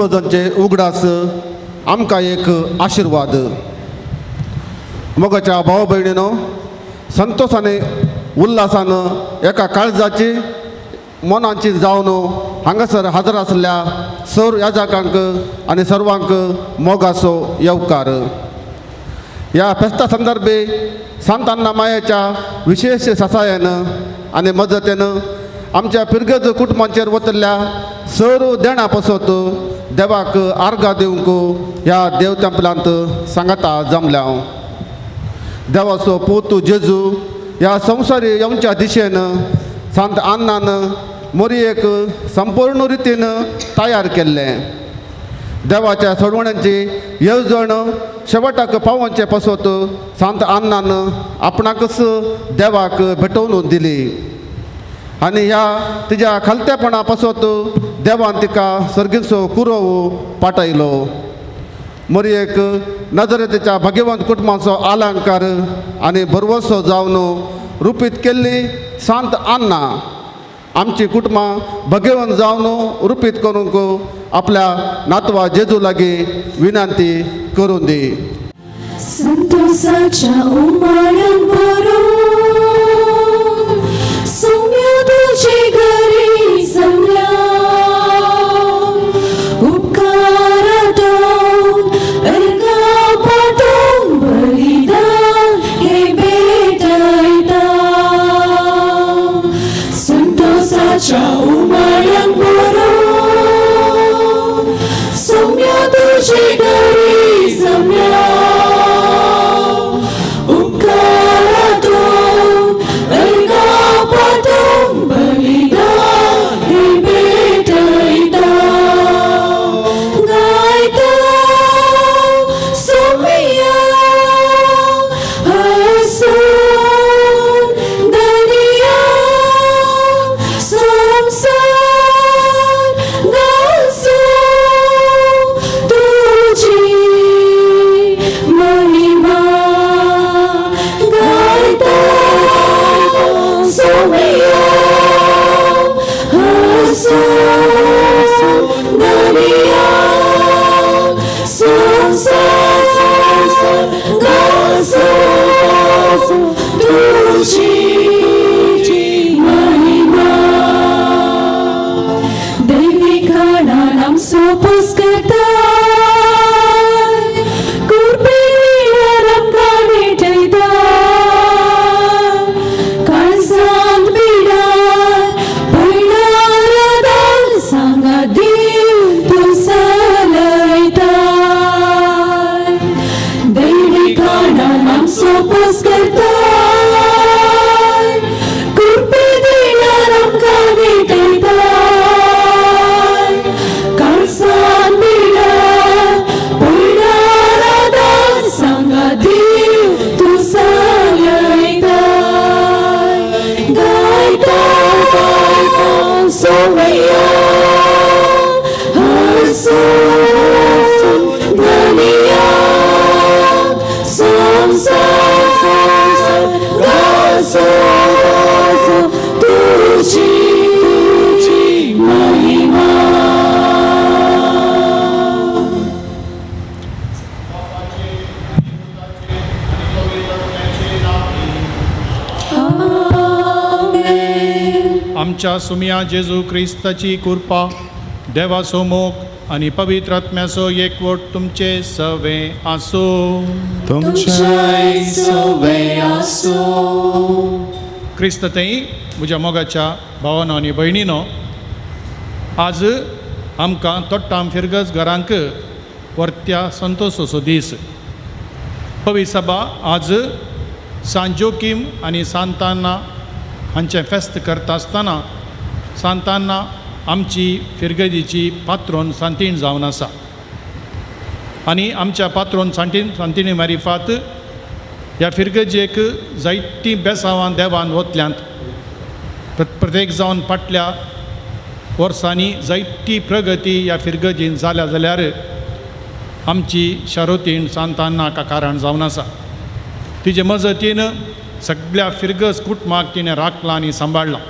पुर्वजांचे उगडास आमकां एक आशिर्वाद. मोगाच्या भाव भयणीनो, संतोष आनी उल्हासान एका काळजाची मनाची जावन हांगासर हाजर आसल्या सर याजकांक आनी सर्वांक मोगाचो येवकार. ह्या फेस्ता संदर्भी सांतान्ना मायेच्या विशेश ससायेन आनी मजतीन आमच्या फिरगज कुटुंबांचेर वतल्या सर देणा पसत देवाक आर्गां दिवंक ह्या देव तेंपलांत सांगाता जमल्या. देवाचो पूत जेजू ह्या संवसारी येवच्या दिशेन सांत आन्नान मोरयेक संपूर्ण रितीन तयार केल्लें. देवाच्या सोडवण्यांची येवजण शेवटाक पावोवचे पासत सांत आन्नान आपणाकच देवाक भेटोवन दिली आनी ह्या तिज्या खालतेपणा पासत देवान तिका सर्गीचो कुरोव पाटयलो. मोरयेक नजरेच्या भाग्यवंत कुटुंबाचो अलंकार आनी भरवसो जावन रुपीत केल्ली सांत आन्ना आमची कुटुंबां भाग्यवंत जावन रुपीत करूंक आपल्या नातवा जेजू लागीं विनंती करून दी. संतोषाच्या उमाळ्यान भरून सौम्य तुझे घरी जमल्या, उपकारातून अर्घा पाठोवन बलिदान हे भेटयता. संतोषाच्या उमाळ्यान भरून सौम्य तुझे घरी जमल्या, उपकारातून अर्घा पाठोवन बलिदान हे भेटयता. गायता सौम्या हसून धनिया, संसार गाजो तुझी महिमा. गायता सौम्या हसून धनिया, संसार गाजो तुझी महिमा. दैवी खाणान आमचो पुस्कताय, कृपेन आमकां भेटयता. काळजांत बिडार पयणारादान सांगा देव तूं चलयता. दैवी खाणान आमचो पुस्कताय, कृपेन आमकां भेटयता. काळजांत बिडार पयणारादान सांगा देव तूं चलयता. गायता सौम्या हसून धनिया, संसार गाजो तुझी महिमा. आमेन. आमच्या सुमया जेजू क्रिस्ताची कृपा, देवाचो मोग आनी पवित्र आत्म्याचो एकवट तुमचे सवे आसूं. तुमच्याय सवे आसूं. क्रिस्त थंय म्हज्या मोगाच्या भावानो आनी भयणीनो, आज आमकां तोट्टाम फिरगज घरांक वर्त्या संतोषाचो दीस. पवित्र सभा आज सांत जोकीम आनी सांताना हांचें फेस्त करता आसतना सांताना आमची फिरगजीची पात्रोन सांतीण जावन आसा आनी आमच्या पात्रोन सांतीण सांतिणी मारिफात ह्या फिरगजेक जायतीं बेसांवां देवान वतल्यांत. प्रत्येक जावन फाटल्या वर्सांनी जायती प्रगती ह्या फिरगजीन जाल्या जाल्यार आमची शारोतीण सांताना हाका कारण जावन आसा. तिजे मजतीन सगळ्या फिरगज कुटुंबाक तिणें राखलां आनी सांबाळ्ळां.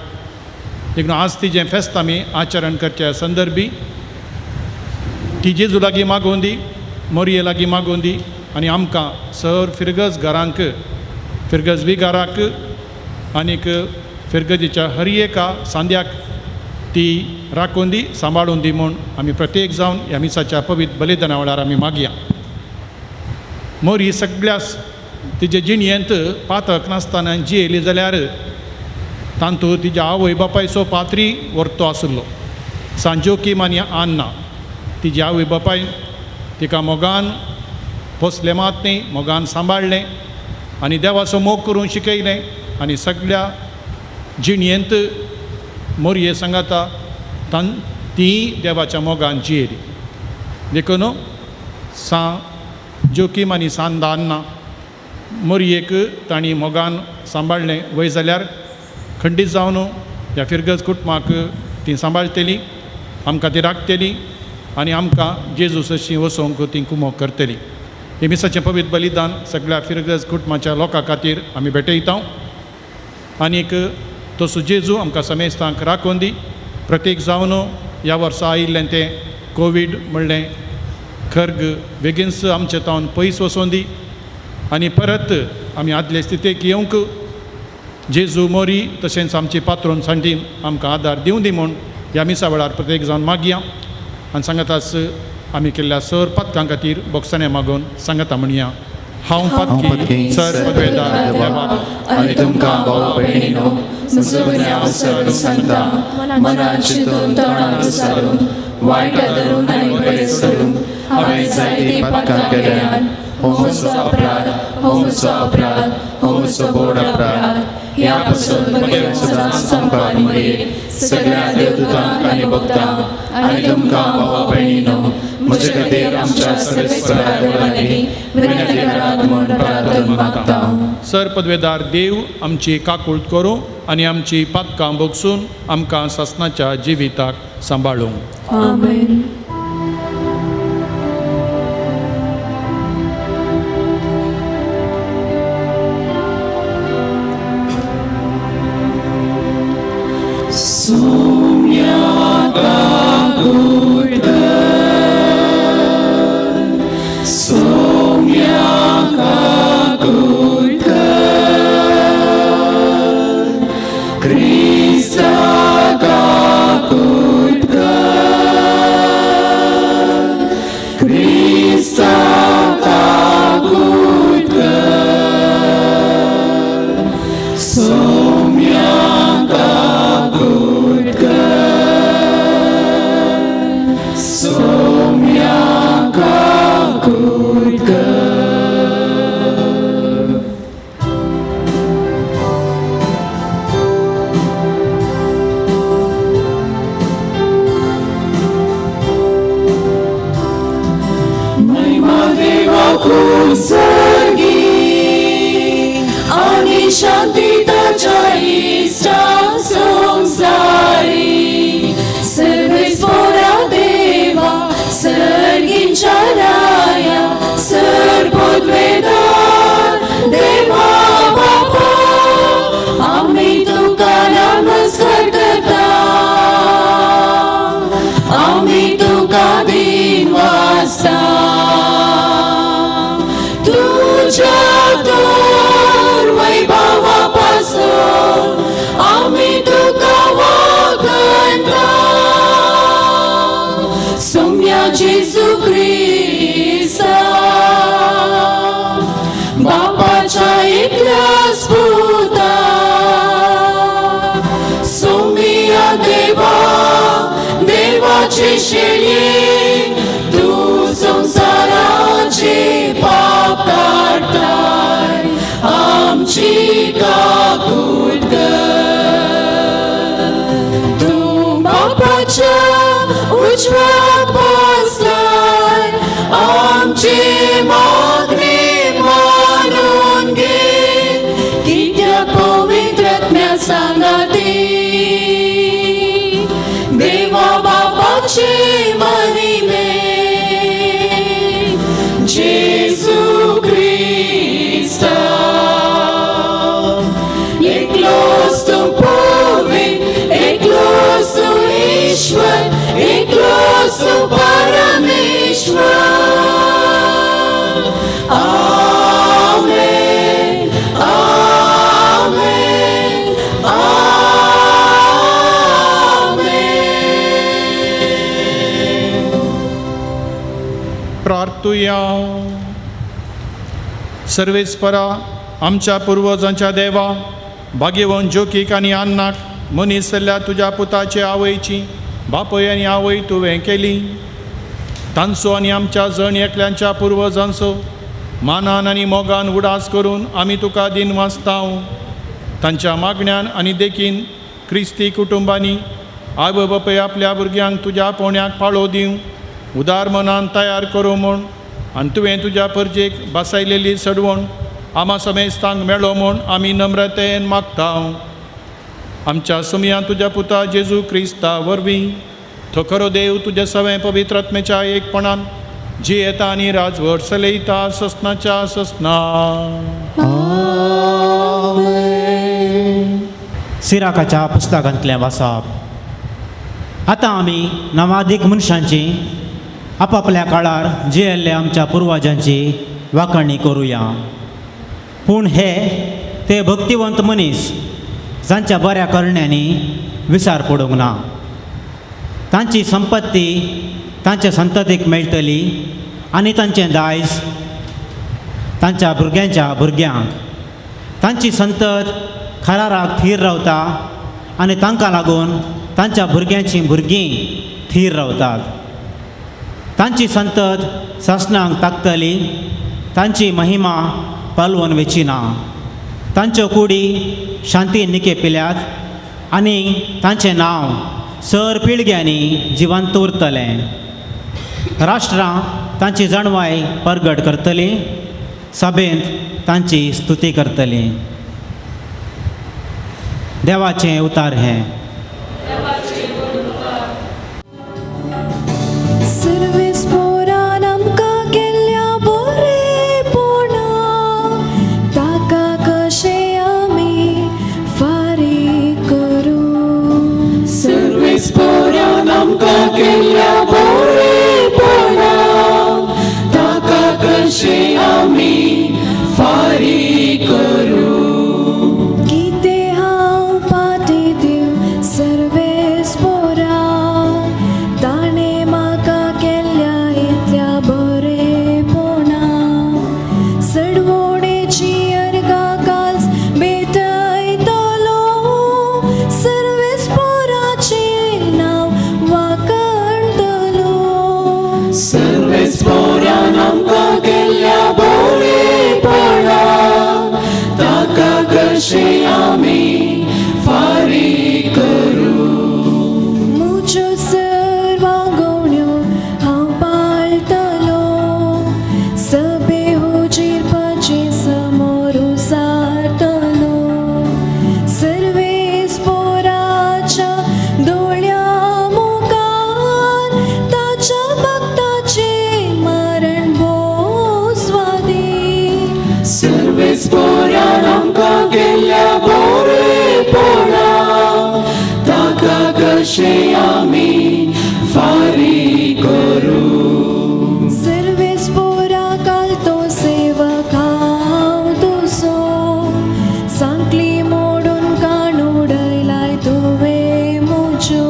देखून आज तिजें फेस्त आमी आचरण करच्या संदर्भी ती जेजू लागीं मागून दी, मोरये लागीं मागून दी आनी आमकां सर फिरगज घरांक, फिरगज विगाराक आनीक फिरगजीच्या हर एका सांद्याक ती राखून दी, सांबाळून दी म्हूण आमी प्रत्येक जावन ह्या मिसाच्या पवित्र बलिदाना वेळार आमी मागया. मोरी सगळ्या तिजे जिणयेंत पातक नासतना जियेली जाल्यार तांतू तिज्या आवय बापायचो पात्री व्हरतो आशिल्लो. सांजोकीम आनी आन्ना तिजी आवय बापाय तिका मोगान पोसलें मात न्ही, मोगान सांबाळ्ळें आनी देवाचो मोग करूंक शिकयलें आनी सगळ्या जिणयेंत मोरये सांगाता ती देवाच्या मोगान जियेली. देखून सां जोकीम आनी सांदान्ना मोरयेक तांणी मोगान सांबाळ्ळें वय जाल्यार खंडीत जावन ह्या फिरगज कुटुंबाक ती सांबाळटली, आमकां ती राखतली आनी आमकां जेजू सशी वसोवंक ती कुमोक करतली. हे मिसाचें पवित्र बलिदान सगळ्या फिरगज कुटुंबाच्या लोकां खातीर आमी भेटयता आनीक तसो जेजू आमकां समेस्तांक राखून दी. प्रत्येक जावन ह्या वर्सा आयिल्लें तें कोवीड म्हणलें खर्ग बेगीनच आमचे तावन पयस वचोन दी आनी परत आमी आदले स्थितीक येवंक जेजू मोरी तशेंच आमची पात्रोन सांटीन आमकां आदार दिवं दी म्हूण ह्या मिसा वेळार प्रत्येक जावन मागया आनी सांगाताच आमी केल्ल्या सर पातकां खातीर बोगसाणे मागून सांगाता म्हणया. हांव पातकी सर पदवेदार देवाक आनी तुमकां भाव भयणीनो म्हजो गुन्यांव सरून सांगता, मनान चिंतून तोंडान सारून वायट धरून आनी बरें सोडून हांवें जायतीं पातकां केल्यान. हो म्हजो अपराध, हो म्हजो अपराध, हो म्हजो व्हड अपराध. ह्या पासून म्हगेल्या सदांच सामकार मरये सगळ्या देवदूतांक आनी भक्तांक आनी तुमकां भावा भयणीनो म्हजे खातीर आमच्या सर्वेस्परा देवा लागीं विनंती करात म्हूण प्रार्थना मागता. सर पदवेदार देव आमची काकूळट करूं आनी आमची पातकां भोगसून आमकां सासणाच्या जिविताक सांबाळूं. आमेन. Eklosu Parametra. आमेन, आमेन, आमेन. प्रार्थुया. सर्वेस्परा आमच्या पुर्वजांच्या देवा, भाग्यवंत जोकीक आनी अन्नाक मनीस जाल्ल्या तुज्या पुताचे आवयची बापय आनी आवय तुवें केली. तांचो आनी आमच्या जण एकल्यांच्या पुर्वजांचो मानान आनी मोगान उडास करून आमी तुका दिन वाचतांव. तांच्या मागण्यान आनी देखीन क्रिस्ती कुटुंबांनी आवय बापूय आपल्या भुरग्यांक तुज्या पोण्याक पाळो दिवं उदार मनान तयार करूं म्हूण आनी तुवें तुज्या परजेक बसायलेली सडवण आमा समेस्तांक मेळो म्हूण आमी नम्रतेन मागता. आमच्या सुमयान तुज्या पुता जेजू क्रिस्ता वरवीं तो खरो देव तुज्या सवें पवित्र आत्म्याच्या एकपणान जियेता आनी राजवट चलयता ससनाच्या ससना. सिराकाच्या पुस्तकांतलें वाचप. आतां आमी नवादीक मनशांची आपापल्या काळार जियेल्ल्या आमच्या पुर्वजांची वाखाणी करुया. पूण हे ते भक्तिवंत मनीस जांच्या बऱ्या करण्यांनी विसार पडूंक ना. तांची संपत्ती तांच्या संततीक मेळटली आनी तांचें दायज तांच्या भुरग्यांच्या भुरग्यांक. तांची संतत खराराक थीर रावता आनी तांकां लागून तांच्या भुरग्यांचीं भुरगीं थीर रावतात. तांची संतत सासणांक ताकतली, तांची महिमा पालवून वेची ना. तांच्यो कुडी शांती निकेपिल्यात आनी तांचें नांव सर पिळग्यांनी जिवंत उरतलें. राष्ट्रां तांची जाणवाय परगट करतली, सभेंत तांची स्तुती करतली. देवाचें उतार हें. सर्वेस्पोरान आमकां केल्ल्या बरेपणा ताका कशें आमी फारीक करूं. सर्वेस्पोरान आमकां केल्ल्या बरेपणा ताका कशें आमी फारीक करूं. कितें हांव पाटी दिवं सर्वेस्पोरा, ताणें म्हाका केल्ल्या इतल्या बरेपणा. सडवणेची अर्गां काल्स भेटयतलो, सर्वेस्पोराचें नांव वाखणतलो. सर्वेस्पोरान आमकां केल्ल्या बरेपणा ताका कशें आमी फारीक करूं. म्हज्यो सर्वांगवण्यो हांव पाळटलो, सभे हुजीर पाचे समोर उसारतलो. सर्वेस्पोराच्या दोळ्या मुखार ताच्या भक्ताचें मरण भोव स्वादीक. सर्वेस्पोरान आमकां केल्ल्या बरेपणा ताका कशें आमी फारीक करूं. सर्वेस्पोरा काल तो सेवक हांव तुजो, सांकली मोडून काणूडयलाय तुवें म्हज्यो.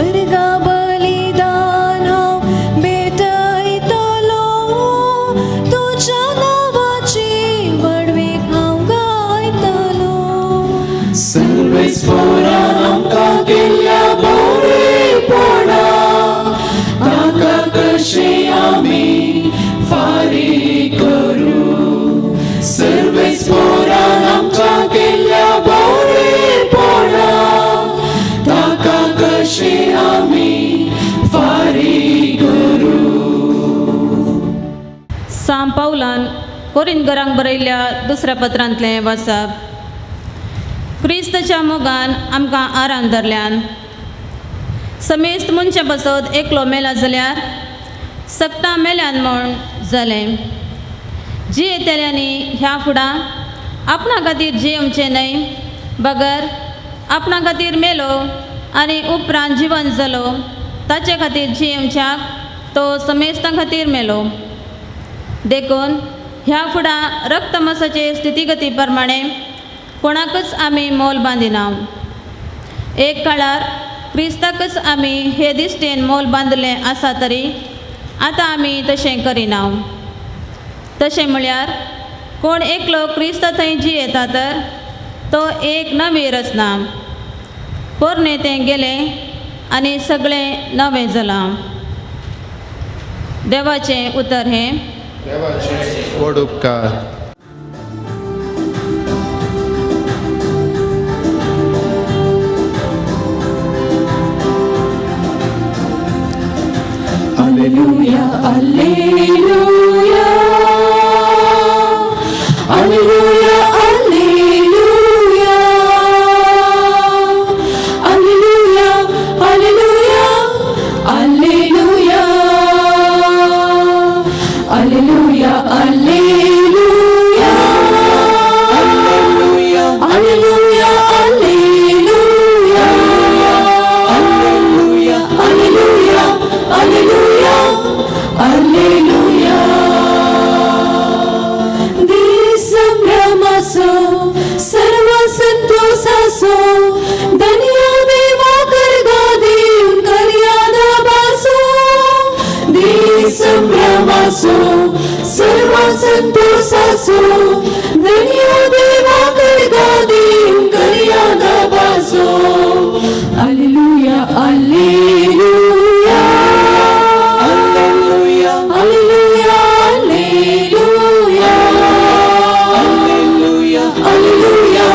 अर्गां बलिदान हांव भेटयतलो, तुज्या नांवाची व्हडवीक हांव गायतलो. सर्वेस्पोरान आमकां केल्ल्या बरेपणा ताका कशें आमी फारीक करूं. सर्वेस्पोरान आमकां केल्ल्या बरेपणा ताका कशें आमी फारीक करूं. साम पावलान कोरिंदगरांक बरयल्ल्या दुसऱ्या पत्रांतलें वाचप. क्रिस्तच्या मोगान आमकां आरान धरल्यान समेस्त मनशां पासत एकलो मेला जाल्यार सक्ता मेल्यान म्हूण जालें. जियेतल्यांनी ह्या फुडां आपणा खातीर जियेवचें न्हय, बगर आपणा खातीर मेलो आनी उपरांत जिवन जालो ताचे खातीर जियेवच्याक तो समेस्तां खातीर मेलो. देखून ह्या फुडां रक्तमसाचे स्थितीगती प्रमाणे कोणाकच आमी मोल बांदिना. एक काळार क्रिस्ताकच आमी हे दिश्टेन मोल बांदलें आसा तरी आतां आमी तशें करिना. तशें म्हळ्यार कोण एकलो क्रिस्ता थंय जियेता तर तो एक नवी रचना, पोरणें तें गेलें आनी सगळें नवें जालां. देवाचें उतर हें. देवाचे व्हड उपकार. Alleluia, alleluia, alleluia, alleluia, alleluia, alleluia, alleluia, alleluia, alleluia, alleluia, alleluia, alleluia, alleluia, alleluia, alleluia. दीस संभ्रमाचो सर्व संतोषाचो धन्य देवा करगा दिवन करया दबासो. दीस संभ्रमाचो सर्व संतोषाचो धन्य देवा करगा दिवन करया दबासो. Alleluia, alleluia, alleluia, alleluia, alleluia, alleluia, alleluia,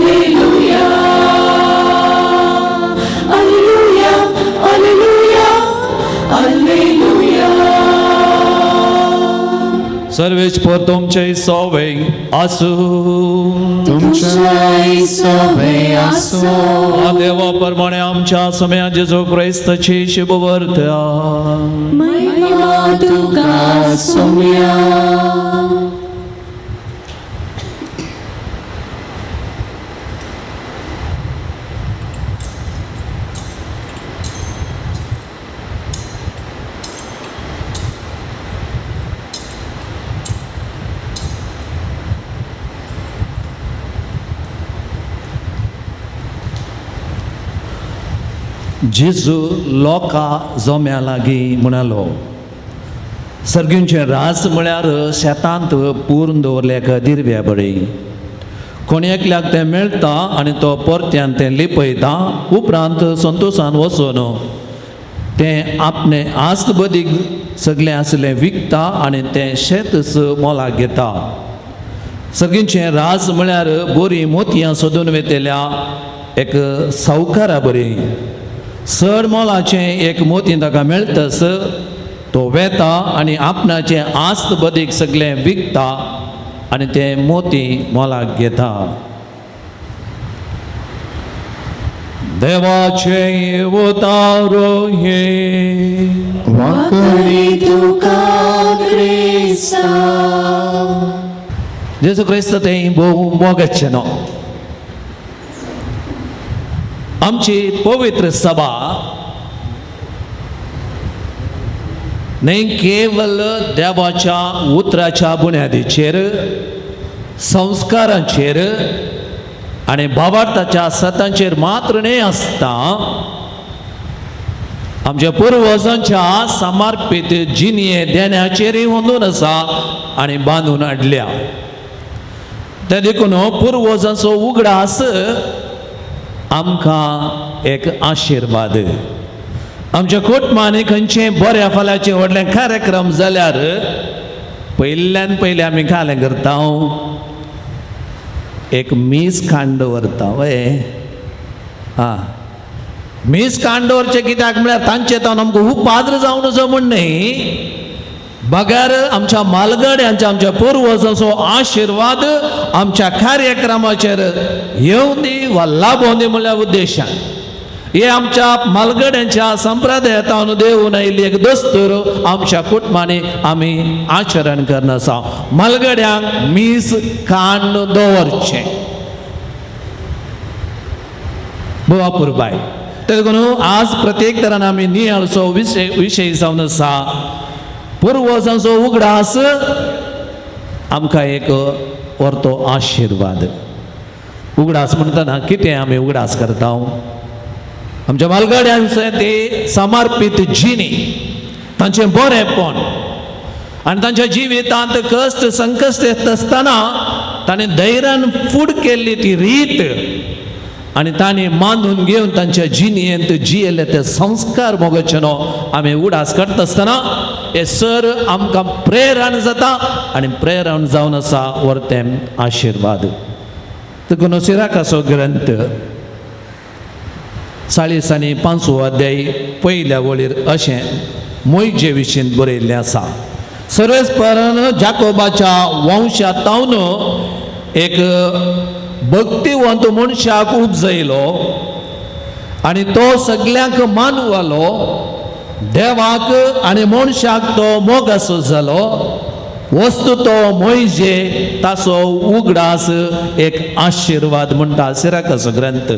alleluia, alleluia, alleluia, alleluia. Sarvesh पर तुमचे सोवे आसूं. तुमचे सोवे आसूं. देवा प्रमाणे आमच्या समया जेजू क्रिस्ताची शुभवर्त्या. महिमा तुका सोम्या. जेजू लोकां जोम्या लागीं म्हणालो, सर्गींचें रास म्हळ्यार शेतांत पुरून दवरले एका दिरव्या बरी. कोण एकल्याक तें मेळटा आनी तो परत्यान तें लिपयता, उपरांत संतोशान वचून तें आपणें आस्त बदीक सगळें आसलें विकता आनी तें शेतच मोलाक घेता. सर्गींचें रास म्हळ्यार बरीं मोतयां सोदून वेतल्या एक सावकारा बरी. चड मोलाचें एक मोती ताका मेळटस तो वेता आनी आपणाचें आस्त बदीक सगळें विकता आनी तें मोती मोलाक घेता. देवाचें उतारो हें. वाकडी तुका क्रिस्ता. जेजू क्रिस्त तें भोव मोगाचें न्हू. आमची पवित्र सभा न्हय केवल देवाच्या उतराच्या बुन्यादीचेर, संस्कारांचेर आनी भावार्थाच्या सतांचेर मात्र न्हय आसता, आमच्या पुर्वजांच्या समर्पीत जिणये देण्याचेरय होंदून आसा आनी बांदून हाडल्या. तें देखून पुर्वजांचो उगडास आमकां एक आशिर्वाद. आमच्या कुटुंबांनी खंयचे बऱ्या फाल्याचे व्हडले कार्यक्रम जाल्यार पयल्यान पयलीं आमी कालें करता, एक मीस खाण दवरता. वय आं, मीस खाण दवरचें कित्याक म्हळ्यार तांचे तावन आमकां उपाद्र जावन नजो म्हूण न्हय, बगर आमच्या मालगड्यांच्या आमच्या पुर्वजांचो आशिर्वाद आमच्या कार्यक्रमाचेर येवं दी वा लाभोवं दी म्हणल्या उद्देशान हे आमच्या मालगड्यांच्या संप्रदायांत देवून आयिल्ली एक दस्तूर आमच्या कुटुंबांनी आमी आचरण करून आसा. मालगड्यांक मीस काण दवरचें भोव अपुरबाय. ते देखून आज प्रत्येक तरान आमी नियाळचो विशय जावन आसा. पुर्वजांचो उगडास आमकां एक वर्तो आशिर्वाद. उगडास म्हणटना कितें आमी उगडास करता? आमच्या मालगाड्यांचे ते समर्पीत जिणी, तांचें बरेंपण आनी तांच्या जिवितांत कश्ट संकश्ट येत आसतना ताणें धैर्यान फूड केल्ली ती रीत आनी तांणी मानून घेवन तांच्या जिणेंत जियेल्ले ते संस्कार मोगाचे न्हू आमी उगडास करता आसतना हे सर आमकां प्रेरण जाता आनी प्रेरण जावन आसा वर्तें आशिर्वाद. देखून सिराकाचो ग्रंथ 40 आनी 5 अध्याय पयल्या वळीर अशें मोयजे विशीं बरयल्लें आसा. सर्वेस्परान जाकोबाच्या वंशांत एक भक्तिवंत मनशाक उपजयलो आनी तो सगल्यांक मानवलो, देवाक आनी मनशाक तो मोगासो जालो. वस्तू तो मोयजे ताचो उगडास एक आशिर्वाद म्हणटा सिराकाचो ग्रंथ.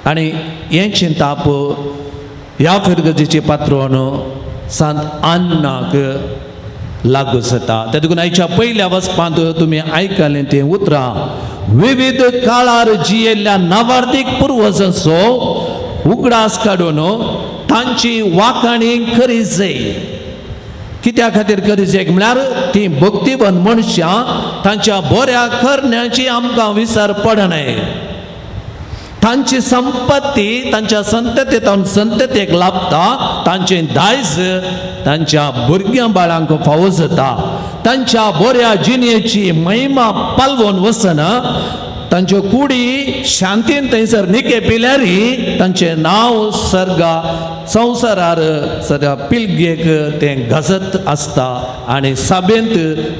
आनी हें चिंताप ह्या फिरगजेचे पात्रोन सांत आन्नाक लागू जाता. ते देखून आयच्या पयल्या वचपांत तुमी आयकलें तें उतरां विविध काळार जियेल्ल्या नावार्थीक पुर्वजांचो उगडास काडून तांची वाखाणी करी जाय. कित्या खातीर करी जाय म्हळ्यार ती भक्तिवंत मनशां तांच्या बऱ्या करण्याची आमकां विसर पडनाय. तांची संपत्ती तांच्या संततेंत संततेक लाभता, तांचें दायज तांच्या भुरग्यां बाळांक फावो जाता. तांच्या बऱ्या जिणेची महिमा पालवून वचना, तांच्यो कुडी शांतीन थंयसर निके पिल्यारी तांचें नांव सर्गा संवसारार सगळ्या पिळगेक तें गाजत आसता आनी सभेंत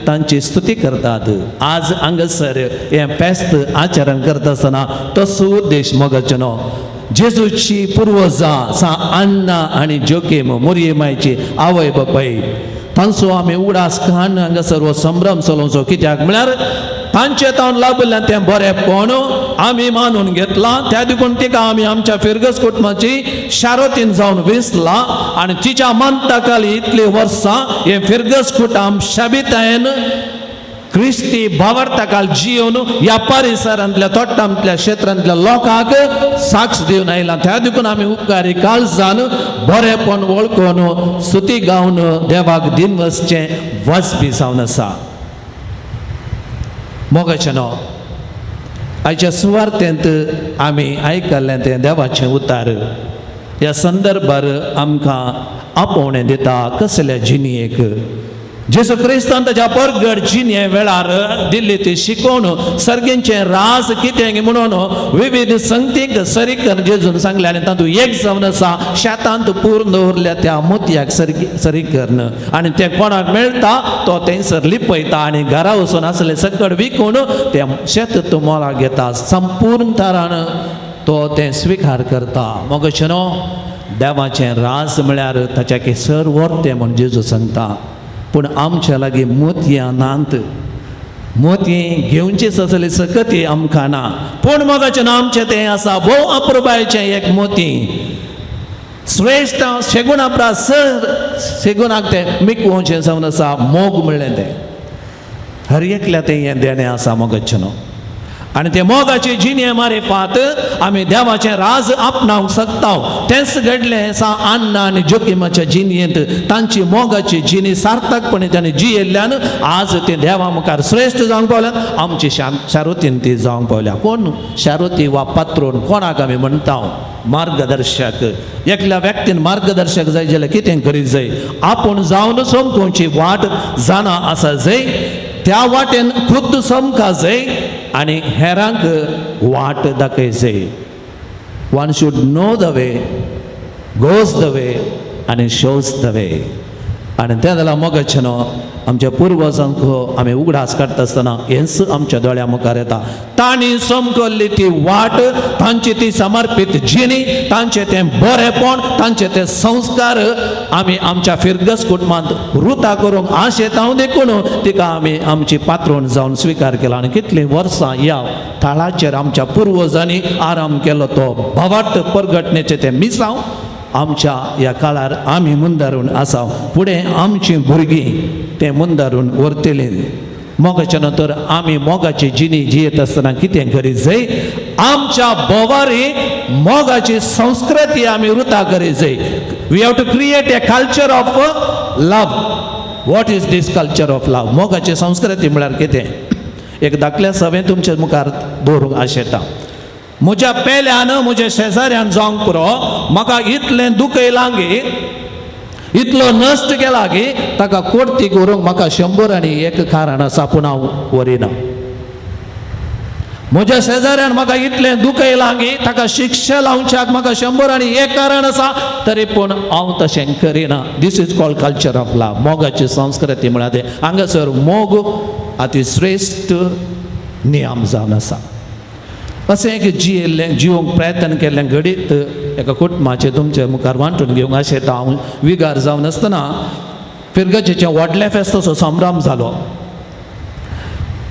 तांची स्तुती करतात. आज हांगासर हें फेस्त आचरण करता आसतना तसो उद्देश मोगाचो न्हू. जेजूची पुर्वजां सा अन्ना आनी जोकेम मोरये मायची आवय बापाय तांचो आमी उगडास काडून हांगासर हो संभ्रम चलोवचो. कित्याक म्हळ्यार तांचे तावन लाभिल्ल्यान तें बरेंपण आमी मानून घेतलां. त्या देखून तिका आमी आमच्या फिरगज कुटुंबाची शारोतीन जावन विसलां आनी तिच्या मानताखाली इतलीं वर्सां हें फिरगज कुटुंब शाबितायेन क्रिस्ती भावार्थाकाल जियोन ह्या परिसरांतल्या तोट्टांतल्या क्षेत्रांतल्या लोकांक साक्ष दिवन आयला. त्या देखून आमी उपकारी काळजान बरेंपण वळखून स्तुती गावन देवाक दिन वचचें वचपी जावन आसा. मोगाचें न्हू आयच्या सुवार्तेंत आमी आयकल्लें तें देवाचें उतार ह्या संदर्भार आमकां आपोवणें दिता कसल्या जिणेक जेजू क्रिस्तान ताच्या परगट जिणे वेळार दिल्ली ती शिकोवन सर्गेंचें राज कितें म्हणून विविध संगतीक सरीकर जेजून सांगलें आनी तातूंत एक जावन आसा शेतांत पूर्ण दवरल्या त्या मोतयाक सरी करून आनी तें कोणाक मेळटा तो थंयसर लिपयता आनी घरा वचून आसलें सकट विकून तें शेत तो मोलाक घेता, संपूर्ण तरान तो तें स्विकार करता. मग अशें न्हू देवाचें राज म्हळ्यार ताच्या केसर व्हरतें म्हूण जेजू सांगता. पूण आमच्या लागीं मोतयां नात, मोतयें घेवचीच आसली सकती आमकां ना. पूण मोगाचें ना आमचें तें आसा भोव अपुरबायेचें एक मोती श्रेश्ठ शेगुणा प्रास सर शेगुणाक तें मिकवचें जावन आसा मोग म्हणलें तें हर एकल्या तें हें देणें आसा मोगाचें न्हू. आनी ते मोगाची जिणे मारिफात आमी देवाचें राज आपणावंक शकता. तेंच घडलें सा अन्ना आनी जोकिमाच्या जिणेंत तांची मोगाची जिणी सार्थकपणे तांणी जियेल्ल्यान आज ते देवा मुखार श्रेश्ठ जावंक पावल्यात. आमची शारुतीन ती जावंक पावल्या. कोण शारुती वा पात्रोन कोणाक आमी म्हणटा मार्गदर्शक. एकल्या व्यक्तीन मार्गदर्शक जाय जाल्यार कितें करीत जाय, आपूण जावन समकोवची वाट जाणा आसा जाय, त्या वाटेन खुद्द समका जाय आनी हेरांक वाट दाखय जाय. One should know the way, goes the way आनी शोज the way. आनी त्या जाल्यार मोगाचें न्हू आमच्या पुर्वजांक आमी उगडास काडटा आसतना हेंच आमच्या दोळ्या मुखार येता. तांणी समकल्ली ती वाट, तांची ती समर्पीत जिणी, तांचें तें बरेंपण, तांचे ते संस्कार आमी आमच्या फिरगस कुटुंबांत रुता करूंक आशेता देखून तिका आमी आमची पात्रोण जावन स्विकार केला. आनी कितलीं वर्सां ह्या थळाचेर आमच्या पुर्वजांनी आराम केलो तो भावार्थ परगटणेचें तें मिसांव आमच्या ह्या काळार आमी मुंदारून आसा. फुडें आमचीं भुरगीं तें मुंदारून व्हरतलीं. मोगाच्या नंतर आमी मोगाची जिणी जियेत आसतना कितें करीत जाय, आमच्या भोवारी मोगाची संस्कृती आमी रुता करीत जाय. We have to create a culture of love. What is this culture of love? मोगाची संस्कृती म्हळ्यार कितें? एक धाकल्या सवें तुमच्या मुखार दवरूंक आशेता. म्हज्या पेल्यान म्हज्या शेजाऱ्यान जावंक पुरो, म्हाका इतलें दुखयलां गी, इतलो नश्ट केला की ताका कोर्तीक व्हरूंक म्हाका 101 कारण आसा, पूण हांव व्हरिना. म्हज्या शेजाऱ्यान म्हाका इतलें दुखयलां की ताका शिक्षा लावच्याक म्हाका 101 कारण आसा, तरी पूण हांव तशें करिना. This is called culture of love. मोगाची संस्कृती म्हळ्यार तें. हांगासर मोग अतिश्रेश्ठ नियम जावन आसा. अशें एक जियेल्लें जिवंक प्रयत्न केल्लें घडीत एका कुटुंबाचें तुमच्या मुखार वांटून घेवंक आशेता हांव. विगार जावन आसतना फिरगजेचें व्हडलें फेस्ताचो संभ्रम जालो.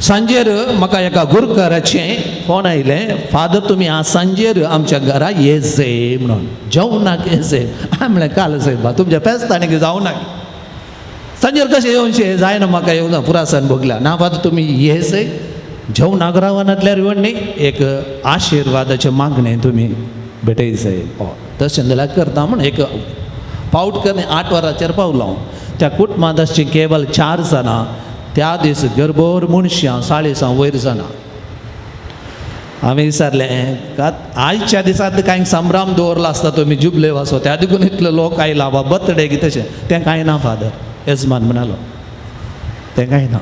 सांजेर म्हाका एका गुरकाराचें फोन आयलें, फादर तुमी आज सांजेर आमच्या घरा येजे म्हणून, जेवणाक येजे. हांवें म्हणलें काल सायबा तुमच्या फेस्तांनी जावं नाका, सांजेर कशें येवचें जायना म्हाका येवना, पुरासान भोगला ना. फादर तुमी येजे जेवणाक रावनातल्यार येवन न्ही एक आशिर्वादाचें मागणें तुमी भेटय जाय. तशें जाल्यार करता म्हूण एक पावट करून 8 वरांचेर पावलो हांव. त्या कुटुंबांत आसचीं केवल 4 जाणां, त्या दीस गरबोर मनशां 40 वयर जाणां. हांवें विचारलें आयच्या दिसांत कांय संभ्रम दवरला आसता तुमी जुबले वाचो त्या देखून इतले लोक आयला वा बर्थडे की तशें तें कांय ना फादर, येजमान म्हणालो तें कांय ना.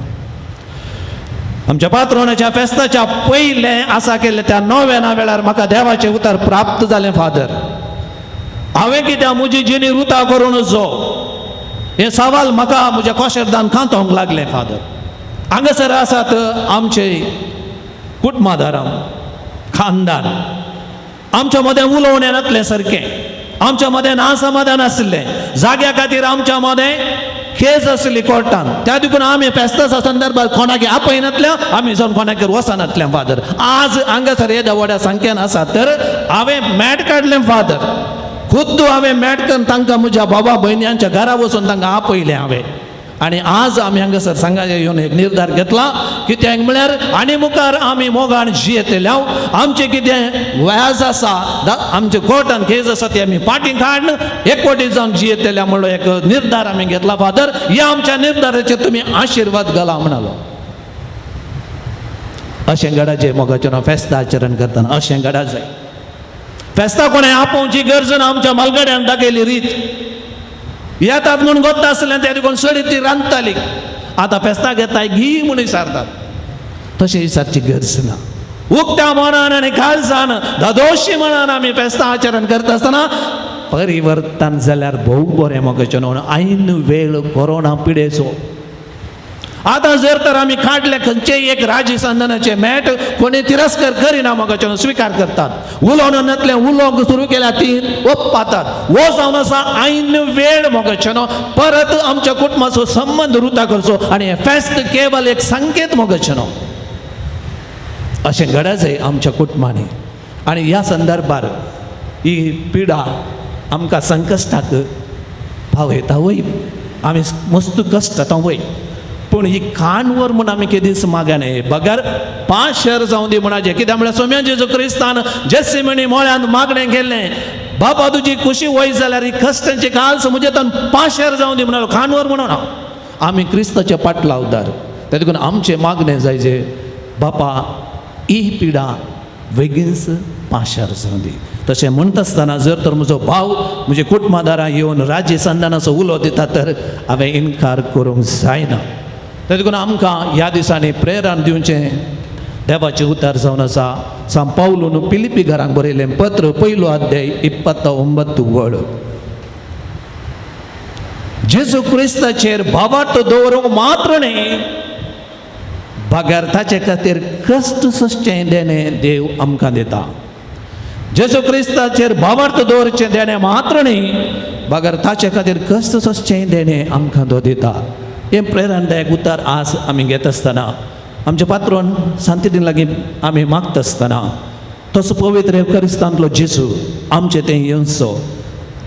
आमच्या पात्रोनाच्या फेस्ताच्या पयलें आसा केल्लें त्या 9 वेळार म्हाका देवाचें उतर प्राप्त जालें. फादर हांवें कित्याक म्हजी जिणी रुता करून जो हें सवाल म्हाका म्हज्या कोशेर्दान खातोंक लागलें. फादर हांगासर आसात आमचे कुटुंबादारां खानदान, आमच्या मदें उलोवणें नासलें सारकें, आमच्या मदें ना समाधान आसलें, जाग्या खातीर आमच्या मदें केस आसली कोर्टान, त्या देखून आमी फेस्ताच्या संदर्भात कोणाक आपयनातल्या, आमी जावन कोणाक वचनातल्या. फादर आज हांगासर येद्या व्हड्या संख्येन आसा तर हांवें मॅट काडलें. फादर खुद्द हांवें मॅट करून तांकां म्हज्या बाबा भयण्यांच्या घरा वचून तांकां आपयलें हांवें. आनी आज आमी हांगासर सांगाचे येवन एक निर्धार घेतला कित्याक म्हळ्यार आनी मुखार आमी मोगान जियेतले. आमचें कितें व्याज आसा आमचे कोर्टान केस आसा ती आमी फाटीं काडून एकवटी जावन जियेतले म्हणलो एक निर्धार आमी घेतला. फादर ह्या आमच्या निर्धाराचेर तुमी आशिर्वाद घाला म्हणालो. अशें घडाचें मोगाचें नांव फेस्ता आचरण करतना अशें घडा जाय. फेस्ता कोणें आपोवची गरज ना, आमच्या मालगड्यान दाखयली रीत येतात म्हूण गोत्ता आसलें त्या देखून सडी ती रांदताली. आतां फेस्ताक येताय घी म्हूण विचारतात, तशें विचारची गरज ना. उक्त्या मनान आनी काळजान धादोशी मनान आमी फेस्तां आचरण करता आसतना परिवर्तन जाल्यार भोव बरें मोगाचें न्हू. ऐन वेळ कोरोना पिडेचो आतां जर तर आमी काडले खंयचेय एक राजी संदनाचे मॅट कोणी तिरस्कार करिना मोगाचें स्विकार करतात, उलोवन नातलें उलोवंक सुरू केल्या ती ओप्पातात. हो जावन आसा ऐन वेळ मोगाचें न्हू. परत आमच्या कुटुंबाचो संबंद रुता करचो आनी हें फेस्त केवल एक संकेत मोगाचें न्हू. अशें घडा जाय आमच्या कुटुंबांनी. आनी ह्या संदर्भार ही पिडा आमकां संकश्टाक पावयता वय, आमी मस्त कश्ट आतां वय, पूण ही कानवर म्हूण आमी केदीच मागना बगर 5 जावं दी म्हणाचें. कित्याक म्हळ्यार सोम्या जेजू क्रिस्तान जेसिमणी मोळ्यान मागणें केल्लें, बाबा तुजी खुशी वय जाल्यार ही कश्टांची काल म्हजे तान 5 जावं दी म्हणालो, कानवर म्हणून. आमी क्रिस्ताचे पाटलावदार, त्या देखून आमचें मागणें जायचे बापा ही पिडा बेगीनच 5 जावं दी. तशें म्हणटा आसतना जर तर म्हजो भाव म्हजे कुटुंबादारां येवन राज्य संदानाचो उलो दिता तर हांवें इनकार करूंक जायना. ते देखून आमकां ह्या दिसांनी प्रेरण दिवचें देवाचें उतार जावन आसा. सांत पावलून फिलिपी घरांक बरयलें पत्र 1 अध्याय 29 वळ. जेजू क्रिस्ताचेर भावार्थ दवरूंक मात्र न्ही बगर ताचे खातीर कश्ट सोंसचें देणें देव आमकां दिता. जेजू क्रिस्ताचेर भावार्थ दवरचें देणें मात्र न्ही बगर ताचे खातीर कश्ट सोंसचें देणें आमकां तो दिता. हें प्रेरणादायक उतर आज आमी घेत आसतना आमचे पात्रोन सांतिदीन लागीं आमी मागता आसतना तसो पवित्र क्रिस्तांतलो जेजू आमचे तें येवचो,